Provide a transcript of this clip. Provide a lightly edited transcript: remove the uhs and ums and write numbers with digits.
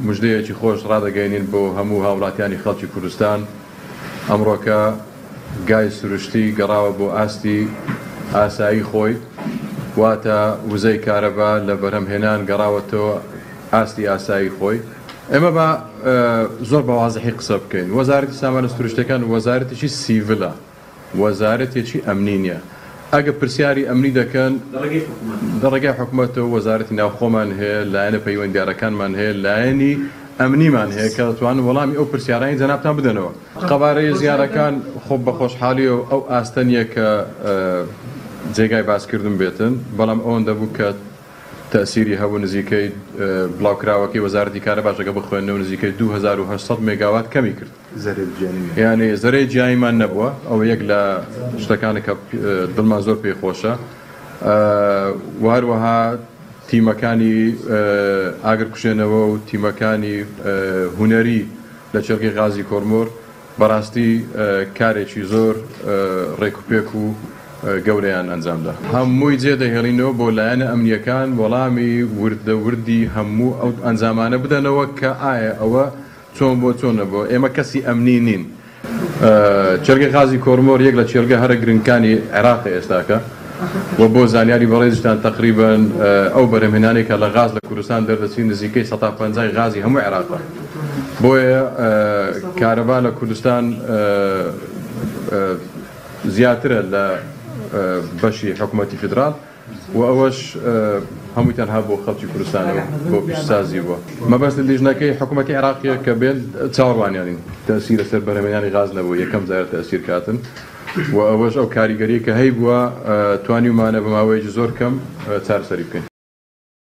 مژدەیەکی خۆش ڕادەگەیەنین بۆ هەموو هاوڵاتیانی خەڵکی کوردستان، ئەمڕۆکە گای سروشتی گەڕاوە بۆ ئاستی ئاسایی خۆی، واتە وزەی کارەبا لە بەرهەمهێنان گەڕاوەتەوە ئاستی ئاسایی خۆی. ئێمە با زۆر بە وازحی قسە بکەین، وەزارەتی سامانە سروشتیەکان وەزارەتێکی سیڤلە، وەزارەتێکی ئەمنی نیە. ئەگەر پرسیاری ئەمنی دەکەن لە ڕێگای حکومەتەوە وەزارەتی ناوخۆمان هەیە، لایەنە پەیوەندیدارەکانمان هەیە، لایەنی ئەمنیمان هەیە کە دەتوانن وەڵامی ئەو پرسیارانەی جەنابتان بدەنەوە. قەبارەی زیانەکان خۆ بە خۆشحاڵیەوە ئەو ئاستە نیە کە جێگای باسکردن بێتن، بەڵام ئەوەندە بوو کە تەئسیری هەبوو نزیکەی بڵاوکراوەکەی وەزارەتی کارەباش ئەگەر بخوێننەوە نزیکەی 2800 مێگاوات کەمی کرد. یانی زەرەی گیانیمان نەبووە، ئەوە یەک لە شتەکانە کە دڵمان زۆر پێی خۆشە و هەروەها تیمەکانی ئاگرکوژێنەوە و تیمەکانی هونەری لە کێڵگەی غازی کۆرمۆر بەڕاستی کارێکی زۆر ڕێکوپێک و گەورەیان ئەنجامدا. هەمووی جێدەهێڵینەوە بۆ لایەنە ئەمنییەکان وەڵامی وردە وردی هەموو ئەو ئەنجامانە بدەنەوە کە ئایا ئەوە چۆن بووە چۆن نەبووە، ئێمە کەسی ئەمنی نین. کێڵگەی غازی کۆرمۆر یەک لە کێڵگە هەرە گرنگکانی عێراقە ئێستاکە و بۆ زانیاری بەڕێزیشتان تەقریبەن ئەو بەرهەمهێنانەی کە لە غاز لە کوردستان دەردەچین نزیکەی 50% غازی هەموو عێراقە، بۆیە کارەبا لە کوردستان زیاترە لە بەشی حکوومەتی فیدراڵ. و ئەوەش هەمووی تەنها بۆ خەڵکی کوردستانە و بۆ پیشەسازی بووە. مەبەست لیژنەکەی حکوومەتی عێراقیە کە بێن چاوەڕوانیانین تەئسیر لەسەر بەرهەمهێنانی غاز نەبوو، یەکەم جارە تەئسیر کاتن و ئەوەش ئەو کاریگەریە کە هەیبووە توانیومانە بە ماوەیەکی زۆر کەم چارەسەری بکەین.